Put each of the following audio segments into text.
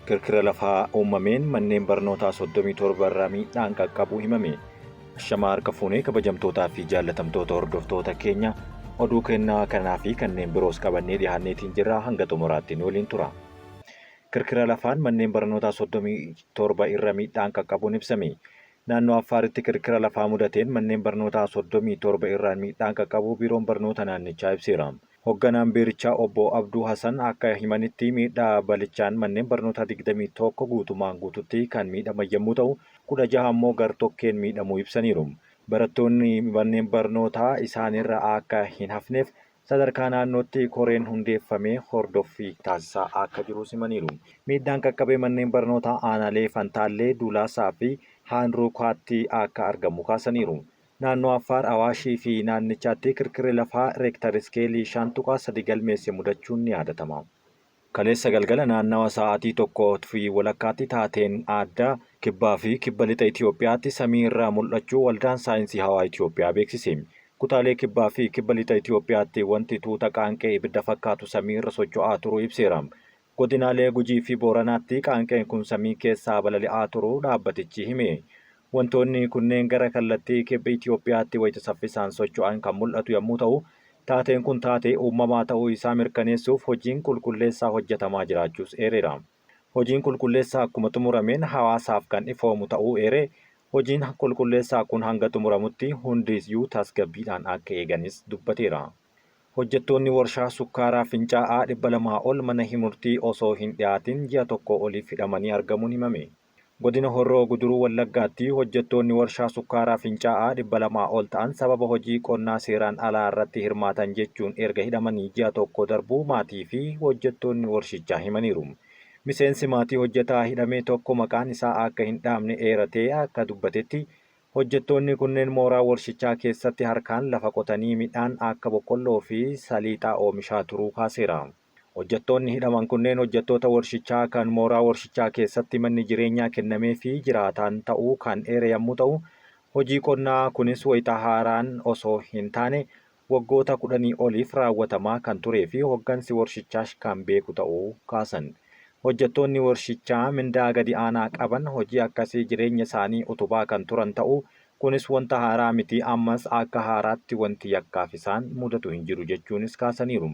Kirkira lafaa uumameen manneen barnootaa 37 irraa miidhaan qaqqabuu himame. Ashamaa harka fuunee kabajamtootaa fi jaallatamtoota hordoftoota keenya oduu kennaa kanaa fi kanneen biroos qabannee dhiyaanneetiin jirra hanga xumuraatti nu waliin tura. Kirkira lafaan manneen barnootaa 37 irra miidhaan qaqqabuun ibsame. Naannoo Affaaritti kirkira lafaa mudateen manneen barnootaa 37 irraan miidhaan qaqqabuu biiroon barnoota naannichaa ibseera. Hogganaan biirichaa obbo Abduu Hasan akka himanitti miidhaa balichaan manneen barnootaa 21 guutumaan guututti kan miidhaman yommuu ta'u, 16 ammoo gar-tokkeen miidhamuu ibsaniiru. Barattoonni manneen barnootaa isaanirra akka hin hafneef sadarkaa naannootti koreen hundeeffamee hordoffii taasisaa akka jirus himaniiru. Miidhaan qaqqabe manneen barnootaa aanaalee Fantaallee, Duulaasaa fi Haanruukaatti akka argamu kaasaniiru. Naannoo Affaar, Awaashii fi naannichaatti kirkirri lafaa reektar iskeelii 5.3 galmeesse mudachuun ni yaadatama. Kaleessa galgala naannawa sa'aatii 1:30tti taateen addaa Kibbaa fi Kibba Lixa Itiyoophiyaatti samii irraa mul'achuu Waldaan Saayinsii Hawaa Itiyoophiyaa beeksise. Kutaalee Kibbaa fi Kibba Lixa Itiyoophiyaatti wanti tuuta qaanqee ibidda fakkaatu samii irra socho'aa turuu ibseera. Godinaalee Gujii fi Booranaatti qaanqeen kun samii keessaa balali'aa turuu dhaabbatichi hime. Wantoonni kunneen gara kallattii Kibba Itiyoophiyaatti wayita saffisaan socho'an kan mul'atu yammuu ta'u, taateen kun taatee uumamaa ta'uu isaa mirkaneessuuf hojiin qulqulleessaa hojjetamaa jiraachuus eereera. Hojiin qulqulleessaa akkuma xumurameen hawaasaaf kan ifoomu ta'uu eeree, hojiin qulqulleessaa kun hanga xumuramutti hundiisyuu tasgabbiidhaan akka eeganis dubbateera. Hojjettoonni warshaa sukkaaraa Fincaa'aa 200 ol mana murtii osoo hin dhiyaatin ji'a tokkoo oliif hidhamanii argamuun himame. Godina Horroo Guduruu Wallaggaatti hojjettoonni warshaa sukkaaraa Fincaa'aa 200 ol ta'an sababa hojii qonnaa seeraan alaa irratti hirmaatan jechuun erga hidhamanii ji'a tokko darbuu maatii fi hojjettoonni warshichaa himaniiru. Miseensi maatii hojjetaa hidhamee tokko maqaan isaa akka hin dhaamne eeratee akka dubbatetti, Hojjettoonni kunneen mooraa warshichaa keessatti harkaan lafa qotanii midhaan akka boqqolloo fi saliixaa oomishaa turuu kaaseera. Hojjettoonni hidhaman kunneen hojjettoota warshichaa kan mooraa warshichaa keessatti manni jireenyaa kennameefii jiraataan ta'uu kan eere yammuu ta'u, hojii qonnaa kunis wayita haaraan osoo hin taane waggoota kudhanii oliif raawwatamaa kan turee fi hoggansi warshichaas kan beeku ta'uu kaasan. Hojjettoonni warshichaa mindaa gadi aanaa qaban hojii akkasii jireenya isaanii utubaa kan turan ta'uu, kunis wanta haaraa miti ammas akka haaraatti wanti yakkaaf isaan mudatu hin jiru jechuunis kaasaniiru.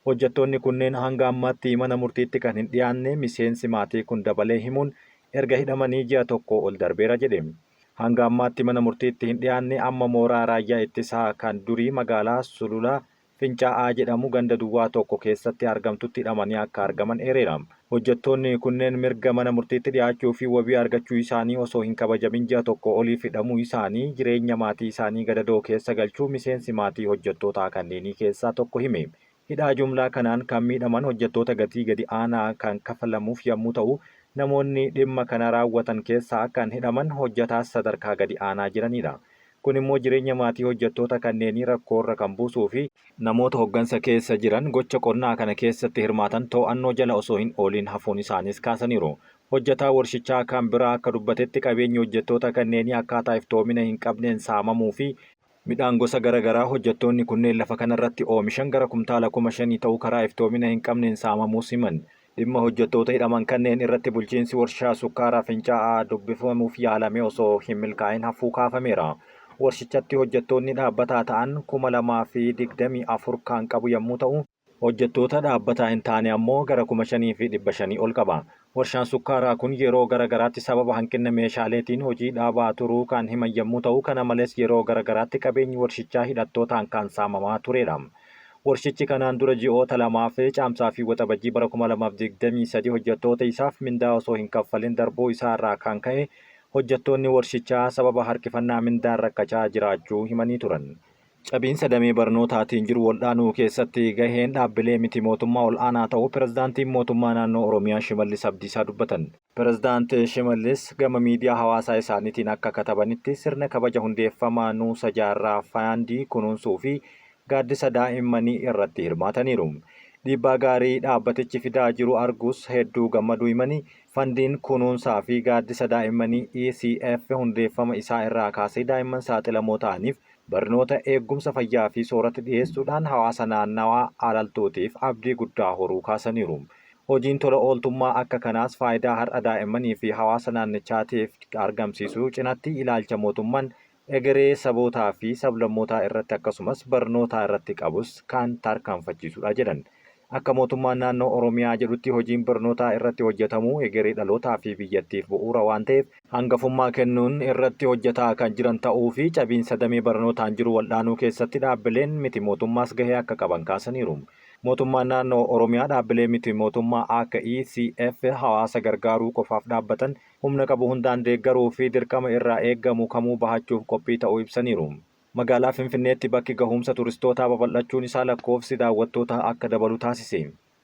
Hojjettoonni kunneen hanga ammaatti mana murtiitti kan hin dhiyaanne miseensi maatii kun dabalee himuun erga hidhamanii ji'a tokkoo ol darbeera jedhe. Hanga ammaatti mana murtiitti hin dhiyaanne amma mooraa raayyaa ittisaa kan durii magaalaa Sulula Fincaa'aa jedhamu ganda duwwaa 1 keessatti argamtutti hidhamanii akka argaman eereera. Hojjettoonni kunneen mirga mana murtiitti dhiyaachuu fi wabii argachuu isaanii osoo hin kabajamin ji'a tokko oliif hidhamuu isaanii jireenya maatii isaanii gadadoo keessa galchuu miseensi maatii hojjettootaa kanneenii keessaa tokko hime. Hidhaa jumlaa kanaan kan miidhaman hojjettoota gatii gadi aanaa kan kafalamuuf yammuu ta'u, namoonni dhimma kana raawwatan keessaa kan hidhaman hojjetaas sadarkaa gadi aanaa jiraniidha. Kun immoo jireenya maatii hojjettoota kanneenii rakkoorra kan buusuu fi namoota hoggansa keessa jiran gocha qonnaa kana keessatti hirmaatan too'annoo jala osoo hin ooliin hafuun isaaniis kaasaniiru. Hojjetaa warshichaa kan biraa akka dubbatetti qabeenyi hojjettoota kanneenii akkaataa iftoomina hin qabneen saamamuu fi Midhaan gosa gara garaa hojjettoonni kunneen lafa kanarratti oomishan gara kumtaala 5,000 ta'u karaa iftoomina hin qabneen saamamuus himan. Dhimma hojjettoota hidhaman kanneen irratti bulchiinsi warshaa sukkaaraa Fincaa'aa dubbifamuuf yaalamee osoo hin milkaa'in hafuu kaafameera. Warshichatti hojjettoonni dhaabbataa ta'an 2,024 kan qabu yammuu ta'u, Hojjettoota dhaabbataa hin taane ammoo gara 5,500 ol qaba. Warshaan sukkaaraa kun yeroo gara garaatti sababa hanqinna meeshaaleetiin hojii dhaabaa turuu kan himan yammuu ta'u, kana malees yeroo gara garaatti qabeenyi warshichaa hidhattootaan kan saamamaa tureedha. Warshichi kanaan dura ji'oota lamaaf, Caamsaa fi Waxabajjii bara 2023 hojjettoota isaaf mindaa osoo hin kaffalin darbuu isaa irraa kan ka'e hojjettoonni warshichaa sababa harkifannaa mindaan rakkachaa jiraachuu himanii turan. Cabiinsa damee barnootaatiin jiru waldhaanuu keessatti gaheen dhaabbilee miti mootummaa ol'aanaa ta'uu Pirezidaantiin Mootummaa Naannoo Oromiyaa Shimallis Abdiisaa dubbatan. Pirezidaant Shimallis gama miidiyaa hawaasaa isaaniitiin akka katabanitti, sirna kabaja hundeeffama Nuusa Jaarraa Faandii Kunuunsuu fi Gaaddisa Daa'immanii irratti hirmaataniiru. Dhiibbaa gaarii dhaabbatichi fidaa jiru arguus hedduu gammaduu himanii, Fandiin Kunuunsaa fi Gaaddisa Daa'immanii, ECF, hundeeffama isaa irraa kaasee daa'imman saaxilamoo ta'aniif Barnoota, eeggumsa fayyaa fi soorata dhiyeessuudhaan hawaasa naannawaa Alaltuutiif abdii guddaa horuu kaasaniiru. Hojiin tola ooltummaa akka kanaas faayidaa har'a daa'immanii fi hawaasa naannichaatiif argamsiisuu cinatti ilaalcha mootummaan egeree sabootaa fi sablammootaa irratti akkasumas barnootaa irratti qabus kan tarkaanfachiisudha jedhan. Akka mootummaan naannoo Oromiyaa jedhutti hojiin barnootaa irratti hojjetamu egeree dhalootaa fi biyyattiif bu'uura waan ta'eef hangafummaa kennuun irratti hojjetaa kan jiran ta'uu fi cabiinsa damee barnootaan jiru wal'aanuu keessatti dhaabbileen miti mootummaas gahee akka qaban kaasaniiru. Mootummaan naannoo Oromiyaa dhaabbilee miti mootummaa akka ECF hawaasa gargaaruu qofaaf dhaabbatan humna qabu hundaan deeggaruu fi dirqama irraa eeggamu kamuu bahachuuf qophii ta'uu ibsaniiru. Magaalaa Finfinneetti bakki gahumsa turistootaa babal'achuun isaa lakkoofsi daawwattootaa akka dabalu taasise.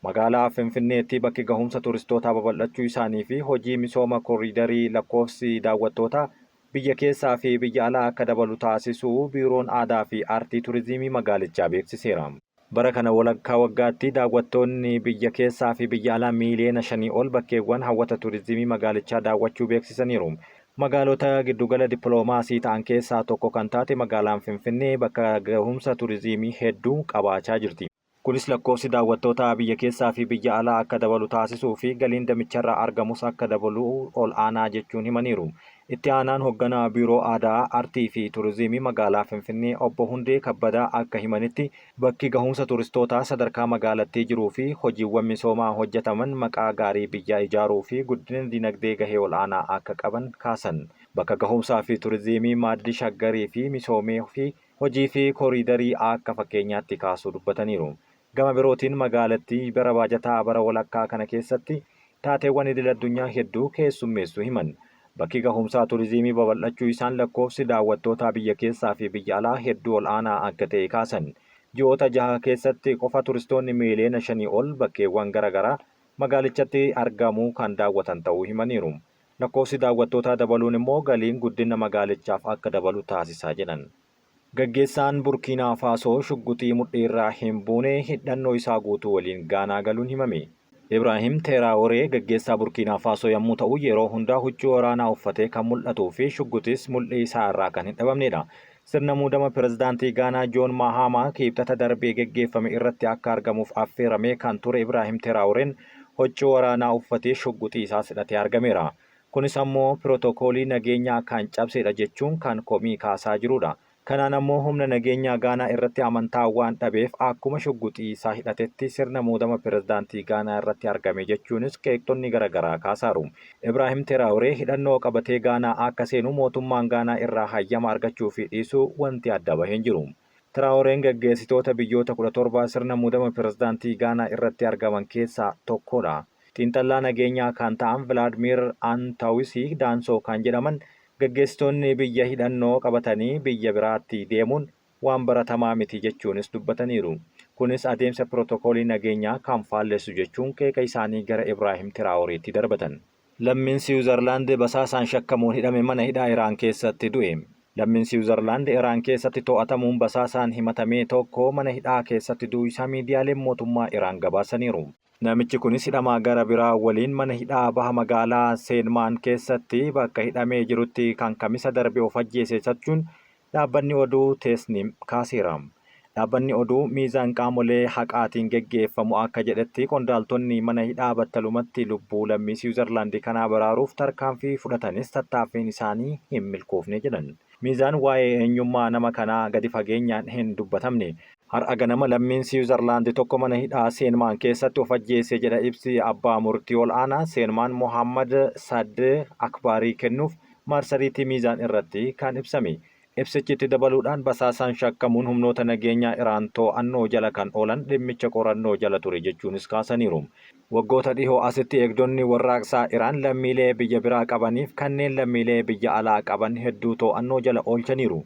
Magaalaa Finfinneetti bakki gahumsa turistootaa babal'achuu isaanii fi hojii misooma koriidarii lakkoofsi daawwattootaa biyya keessaa fi biyya alaa akka dabalu taasisuu Biiroon Aadaa fi Aartii Turizimii magaalichaa beeksiseera. Bara kana walakkaa waggaatti daawwattoonni biyya keessaa fi biyya alaa miiliyoona 5 ol bakkeewwan hawwata turizimii magaalichaa daawwachuu beeksisaniiru. Magaalota giddugala dippiloomaasii ta'an keessaa tokko kan taate magaalaan Finfinnee bakka gahumsa turizimii hedduu qabaachaa jirti. Kunis lakkoofsi daawwattoota biyya keessaa fi biyya alaa akka dabalu taasisuu fi galiin damicharraa argamus akka dabalu ol aanaa jechuun himaniiru. Itti aanaan hoogganaa Biiroo Aadaa, Aartii fi Turizimii magaalaa Finfinnee Obbo Hundee Kabbadaa akka himanitti bakki gahumsa turistootaa sadarkaa magaalattii jiruu fi hojiiwwan misoomaa hojjetaman maqaa gaarii biyyaa ijaaruu fi guddina dinagdee gahee ol aanaa akka qaban kaasan. Bakka gahumsaa fi turizimii maaddii shaggarii fi misoomee fi hojii fi koriidarii akka fakkeenyaatti kaasuu dubbataniiru. Gama birootiin magaalattii bara baajataa bara walakkaa kana keessatti taateewwan idil addunyaa hedduu keessummeessuu himan. Bakki gahumsaa turizimii babal'achuu isaan lakkoofsi daawwattootaa biyya keessaa fi biyya alaa hedduu ol aanaa akka ta'e kaasan. Ji'oota 6 keessatti qofa turistoonni miiliyoona 5 ol bakkeewwan garaagaraa magaalichatti argamu kan daawwatan ta'uu himaniiru. Lakkoofsi daawwattootaa dabaluun immoo galiin guddina magaalichaaf akka dabalu taasisaa jedhan. Gaggeessaan Burkiinaa Faasoo shugguxii mudhiirraa hin buune hidhannoo isaa guutuu waliin Gaanaa galuun himame. Ibraahim Teeraaworee gaggeessaa Burkiinaa Faasoo yommuu ta'u yeroo hundaa huccuu waraanaa uffatee kan mul'atuu fi shugguxis mul'ii isaa irraa kan hin dhabamnedha. Sirna muudama pirezidaantii Gaanaa Joon Mahaamaa kibxata darbee geggeeffame irratti akka argamuuf affeeramee kan ture Ibraahim Teeraaworeen huccuu waraanaa uffatee shugguxii isaas hidhatee argameera. Kunis ammoo pirootokoolii nageenyaa kan cabsedha jechuun kan komii kaasaa jirudha. Kanaan ammoo humna nageenyaa Gaanaa irratti amantaa waan dhabeef akkuma shugguxii isaa hidhatetti sirna muudama pirezidaantii Gaanaa irratti argame jechuunis qeeqxonni garaagaraa kaasaaru. Ibraahim Teraawuree hidhannoo qabatee Gaanaa akka seenu mootummaan Gaanaa irraa hayyama argachuu fi dhiisuu wanti adda bahee hin jiru. Tiraawureen gaggeessitoota biyyoota 17 sirna muudama pirezidaantii Gaanaa irratti argaman keessaa tokkodha. Xiinxallaa nageenyaa kan ta'an Vilaadimir Antawisii Daansoo kan jedhaman gaggeessitoonni biyya hidhannoo qabatanii biyya biraatti deemuun waan baratamaa miti jechuunis dubbataniiru. Kunis adeemsa pirootokoolii nageenyaa kan faallessu jechuun qeeqa isaanii gara Ibraahim Tiraaworeetti darbatan. Lammiin Siwuzarlaand basaasaan shakkamuun hidhame mana hidhaa Iraan keessatti du'e. Lammiin Siwuzarlaand Iraan keessatti to'atamuun basaasaan himatamee tokko mana hidhaa keessatti du'uu isaa miidiyaaleen mootummaa Iraan gabaasaniiru. Namichi kunis hidhamaa gara biraa waliin mana hidhaa baha magaalaa Seenmaan keessatti bakka hidhamee jirutti kan kamisa darbe of ajjeese jechuun dhaabbanni oduu Teesnim kaaseera. Dhaabbanni oduu miizaan qaamolee haqaatiin geggeeffamu akka jedhetti qondaaltonni mana hidhaa battalumatti lubbuu lammii Siwuzarlaand kanaa baraaruuf tarkaanfii fudhatanis tattaaffiin isaanii hin milkoofne jedhan. Miizaan waa'ee eenyummaa nama kanaa gadi fageenyaan hin dubbatamne. Har'a ganama lammiin Siwuzarlaand tokko mana hidhaa Seenmaan keessatti of ajjeese jedha ibsi abbaa murtii ol aanaa Seenmaan Mohammad Sad Akbaarii kennuuf marsariitii miizaan irratti kan ibsame. Ibsichi itti dabaluudhaan basaasaan shakkamuun humnoota nageenyaa Iraan to'annoo jala kan oolan dhimmicha qorannoo jala ture jechuunis kaasaniiru. Waggoota dhihoo asitti eegdonni warraaqsaa Iraan lammiilee biyya biraa qabaniif kanneen lammiilee biyya alaa qaban hedduu to'annoo jala oolchaniiru.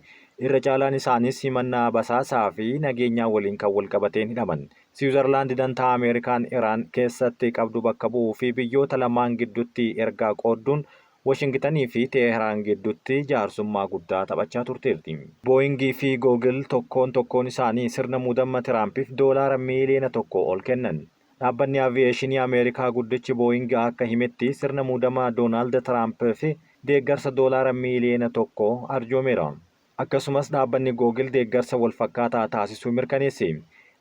Irra caalaan isaanis himannaa basaasaa fi nageenyaa waliin kan wal qabateen hidhaman. Siwuzarlaand dantaa Ameerikaan Iraan keessatti qabdu bakka bu'uu fi biyyoota lamaan gidduutti ergaa qoodduun Washingitanii fi Teheraan gidduutti jaarsummaa guddaa taphachaa turteerti. Booyingii fi Googil tokkoon tokkoon isaanii sirna muudama Tiraampiif doolaara miiliyoona 1 ol kennan. Dhaabbanni aviyeeshinii Ameerikaa guddichi Booying akka himetti sirna muudama Doonaald Tiraampiif deeggarsa doolaara miiliyoona 1 arjoomeera. Akkasumas dhaabbanni Googil deeggarsa walfakkaataa taasisuu mirkaneesse.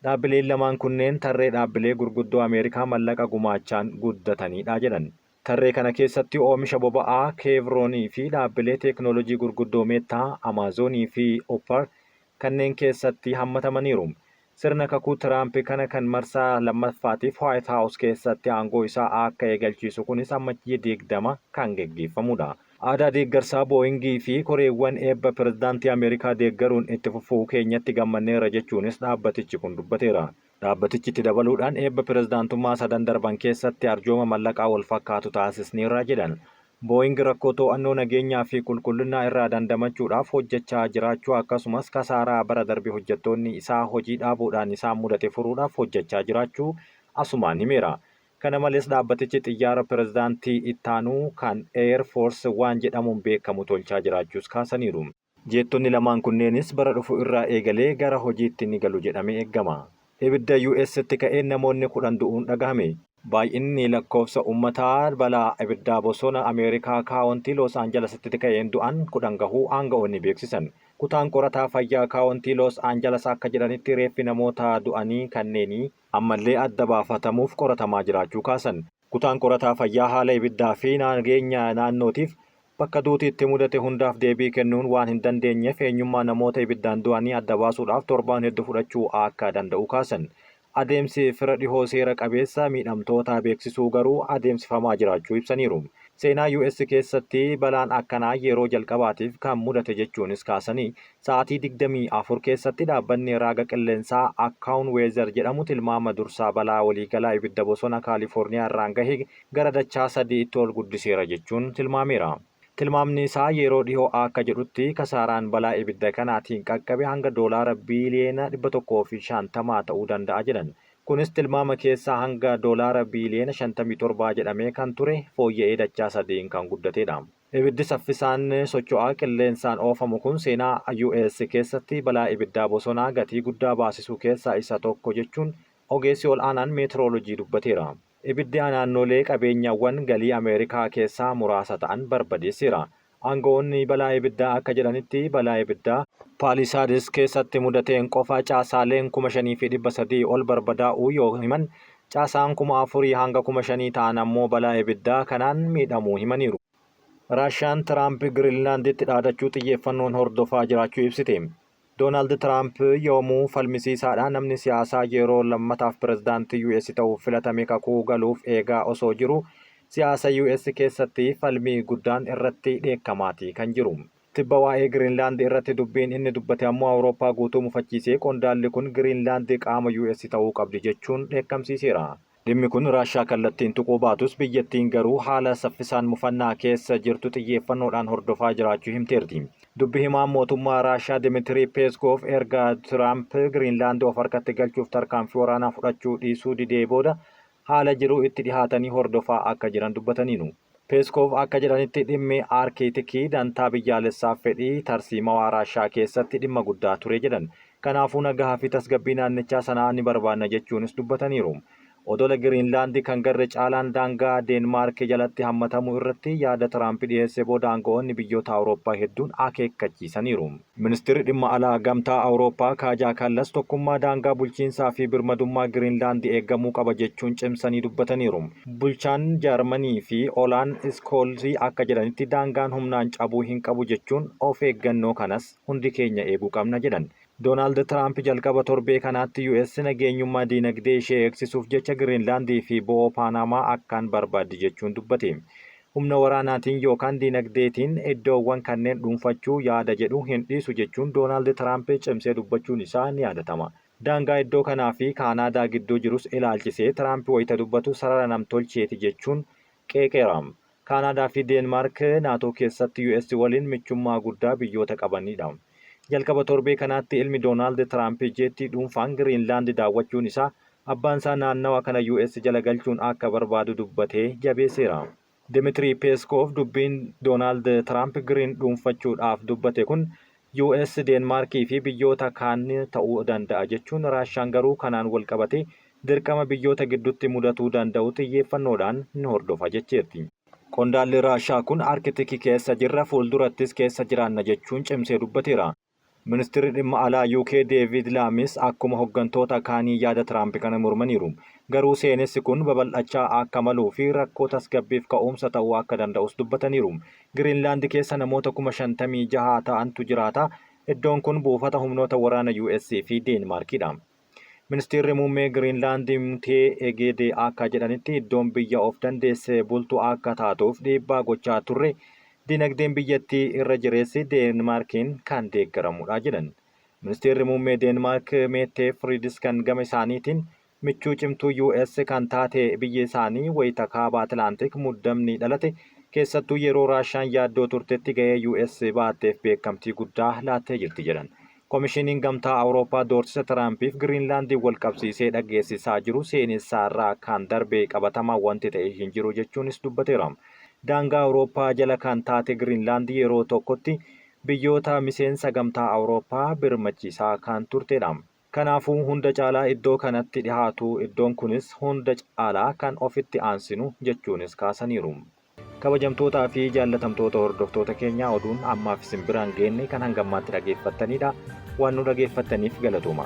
Dhaabbileen lamaan kunneen tarree dhaabbilee gurguddoo Ameerikaa mallaqa gumaachaan guddataniidha jedhan. Tarree kana keessatti oomisha boba'aa Keevroonii fi dhaabbilee teeknoolojii gurguddoo Meettaa, Amaazonii fi Uber kanneen keessatti hammatamaniiru. Sirna kakuu Tiraamp kana kan marsaa lammaffaatiif White House keessatti aangoo isaa akka eegalchiisu kunis Ammajjii 20 kan geggeeffamudha. Aadaa deeggarsaa Booyingii fi koreewwan eebba pirezidaantii Ameerikaa deeggaruun itti fufuu keenyatti gammanneera jechuunis dhaabbatichi kun dubbateera. Dhaabbatichi itti dabaluudhaan eebba pirezidaantummaa sadan darban keessatti arjooma mallaqaa wal fakkaatu taasisneerra jedhan. Booying rakkoo to'annoo nageenyaa fi qulqullinaa irraa dandamachuudhaaf hojjechaa jiraachuu, akkasumas kasaaraa bara darbe hojjettoonni isaa hojii dhaabuudhaan isaan mudate furuudhaaf hojjechaa jiraachuu asumaan himeera. Kana malees, dhaabbatichi xiyyaara pirezidaantii ittaanuu kan Air Force One jedhamuun beekamu tolchaa jiraachuus kaasaniiru. Jeettonni lamaan kunneenis bara dhufu irraa eegalee gara hojiitti ni galu jedhamee eegama. Ibidda US'tti ka'een namoonni 10 du'uun dhagahame. Baay'inni lakkoofsa uummataa balaa ibiddaa bosona Ameerikaa kaawontii Loos Aanjalasitti ka'een du'an 10 gahuu aanga'oonni beeksisan. Kutaan qorataa fayyaa kaawontii Loos Aanjalas akka jedhanitti, reeffi namoota du'anii kanneenii ammallee adda baafatamuuf qoratamaa jiraachuu kaasan. Kutaan qorataa fayyaa haala ibiddaa fi nageenya naannootiif bakka duuti itti mudate hundaaf deebii kennuun waan hin dandeenyeef, eenyummaa namoota ibiddaan du'anii adda baasuudhaaf torbaan hedduu fudhachuu akka danda'u kaasan. Adeemsi fira dhihoo seera qabeessa miidhamtoota beeksisuu garuu adeemsifamaa jiraachuu ibsaniiru. Seenaa US keessatti balaan akkanaa yeroo jalqabaatiif kan mudate jechuunis kaasanii, sa'aatii 24 keessatti dhaabbanni raaga qilleensaa AccuWeather jedhamu tilmaama dursaa balaa waliigalaa ibidda bosona Kaalifoorniyaa irraan gahe gara dachaa sadiitti ol guddiseera jechuun tilmaameera. Tilmaamni isaa yeroo dhihoo akka jedhutti, kasaaraan balaa ibidda kanaatiin qaqqabe hanga doolaara biiliyoona 150 ta'uu danda'a jedhan. Kunis tilmaama keessaa hanga doolaara biiliyoona 57 jedhamee kan ture fooyya'ee dachaa sadiin kan guddatedha. Ibiddi saffisaan socho'aa qilleensaan oofamu kun seenaa US keessatti balaa ibiddaa bosonaa gatii guddaa baasisuu keessaa isa tokko jechuun ogeessi ol aanaan meetiroolojii dubbateera. Ibiddi naannolee qabeenyawwan galii Ameerikaa keessaa muraasa ta'an barbadeesseera. Aangawoonni balaa ibiddaa akka jedhanitti, balaa ibiddaa Paalisaadis keessatti mudateen qofa caasaaleen 5300 ol barbadaa'uu yoo himan, caasaan 4000 hanga 5000 ta'an ammoo balaa ibiddaa kanaan miidhamuu himaniiru. Raashaan Tiraamp Giriinlaanditti dhaadachuu xiyyeeffannoon hordofaa jiraachuu ibsite. Doonaald Tiraamp yoomuu falmisiisaadha. Namni siyaasaa yeroo lammataaf pirezidaantii US ta'uuf filatame kakuu galuuf eegaa osoo jiru, siyaasa US keessatti falmii guddaan irratti dheekkamaati kan jiru. Tibba waa'ee Giriinlaand irratti dubbiin inni dubbate ammoo Awurooppaa guutuu mufachiisee, qondaalli kun Giriinlaand qaama US ta'uu qabdi jechuun dheekkamsiiseera. Dhimmi kun Raashaa kallattiin tuquu baatus, biyyattiin garuu haala saffisaan mufannaa keessa jirtu xiyyeeffannoodhaan hordofaa jiraachuu himteerti. Dubbi himaan mootummaa Raashaa Dimitirii Peeskoof erga Tiraamp Giriinlaand of harkatti galchuuf tarkaanfii waraanaa fudhachuu dhiisuu didee booda, haala jiru itti dhihaatanii hordofaa akka jiran dubbataniiru. Peeskoof akka jedhanitti, dhimmi Aarkitikii dantaa biyyaalessaaf fedhii tarsiimawaa Raashaa keessatti dhimma guddaa ture jedhan. Kanaafuu nagaa fi tasgabbii naannichaa sanaa ni barbaanna jechuunis dubbataniiru. Odola Giriinlaandi kan garri caalaan daangaa Deenmaark jalatti hammatamuu irratti yaada Tiraamp dhiyeesse booda, aangawoonni biyyoota Awurooppaa hedduun akeekkachiisaniiru. Ministeerri dhimma alaa Gamtaa Awurooppaa Kaajaa Kallas tokkummaa daangaa bulchiinsaa fi birmadummaa Giriinlaandi eegamuu qaba jechuun cimsanii dubbataniiru. Bulchaan Jaarmanii fi Olaan Iskoolzii akka jedhanitti, daangaan humnaan cabuu hin qabu jechuun, of eeggannoo kanas hundi keenya eeguu qabna jedhan. Doonaald Tiraamp jalqaba torbee kanaatti US nageenyummaa diinagdee ishee eegsisuuf jecha Giriinlaandii fi bo'oo Paanamaa akkaan barbaaddi jechuun dubbate. Humna waraanaatiin yookaan diinagdeetiin iddoowwan kanneen dhuunfachuu yaada jedhu hin dhiisu jechuun Doonaald Tiraamp cimsee dubbachuun isaa ni yaadatama. Daangaa iddoo kanaa fi Kaanaadaa gidduu jirus ilaalchisee Tiraamp wayita dubbatu sarara namtolcheeti jechuun qeeqeera. Kaanaadaa fi Deenmaark Naatoo keessatti US waliin michummaa guddaa biyyoota qabanidha. Jalqaba torbee kanaatti ilmi Doonaald Tiraamp jeettii dhuunfaan Giriinlaand daawwachuun isaa abbaan isaa naannawa kana US jala galchuun akka barbaadu dubbatee jabeesseera. Dimitrii Peeskoof dubbiin Doonaald Tiraamp Giriin dhuunfachuudhaaf dubbate kun US, Deenmaarkii fi biyyoota kaan ta'uu danda'a jechuun, Raashaan garuu kanaan wal qabate dirqama biyyoota gidduutti mudatuu danda'u xiyyeeffannoodhaan ni hordofa jecheerti. Qondaalli Raashaa kun Arkitikii keessa jirra, fuuldurattis keessa jiraanna jechuun cimsee dubbateera. Ministirri dhimma alaa UK Deevid Laamis akkuma hoggantoota kaanii yaada Tiraamp kana mormaniiru. Garuu seenessi kun babal'achaa akka maluu fi rakkoo tasgabbiif ka'umsa ta'uu akka danda'us dubbataniiru. Giriinlaand keessa namoota 56,000 ta'antu jiraata. Iddoon kun buufata humnoota waraana US fi Deenmaarkiidha. Ministeerri muummee Giriinlaand Mutee Egeedee akka jedhanitti, iddoon biyya of dandeesse bultu akka taatuuf dhiibbaa gochaa turre, dinagdeen biyyattii irra jireessi Deenmaarkiin kan deeggaramudha jedhan. Ministeerri muummee Deenmaark Meettee Firiidiskan gama isaaniitiin, michuu cimtuu US kan taate biyyi isaanii wayita kaaba Atlaantik muddamni dhalate, keessattuu yeroo Raashaan yaaddoo turtetti, ga'ee US baatteef beekamtii guddaa laattee jirti jedhan. Komishiniin Gamtaa Awurooppaa doorsisa Tiraampiif Giriinlaandiin wal qabsiisee dhageessisaa jiru seenessaarraa kan darbe qabatamaa wanti ta'e hin jiru jechuunis dubbateera. Daangaa Awurooppaa jala kan taate Giriinlaand yeroo tokkotti biyyoota miseensa Gamtaa Awurooppaa birmachiisaa kan turtedha. Kanaafuu hunda caalaa iddoo kanatti dhihaatu, iddoon kunis hunda caalaa kan ofitti aansinu jechuunis kaasaniiru. Kabajamtootaa fi jaallatamtoota hordoftoota keenyaa, oduun ammaaf isin biraan geenne kan hangammaatti dhageeffattanidha. Waan nu dhageeffattaniif galatooma.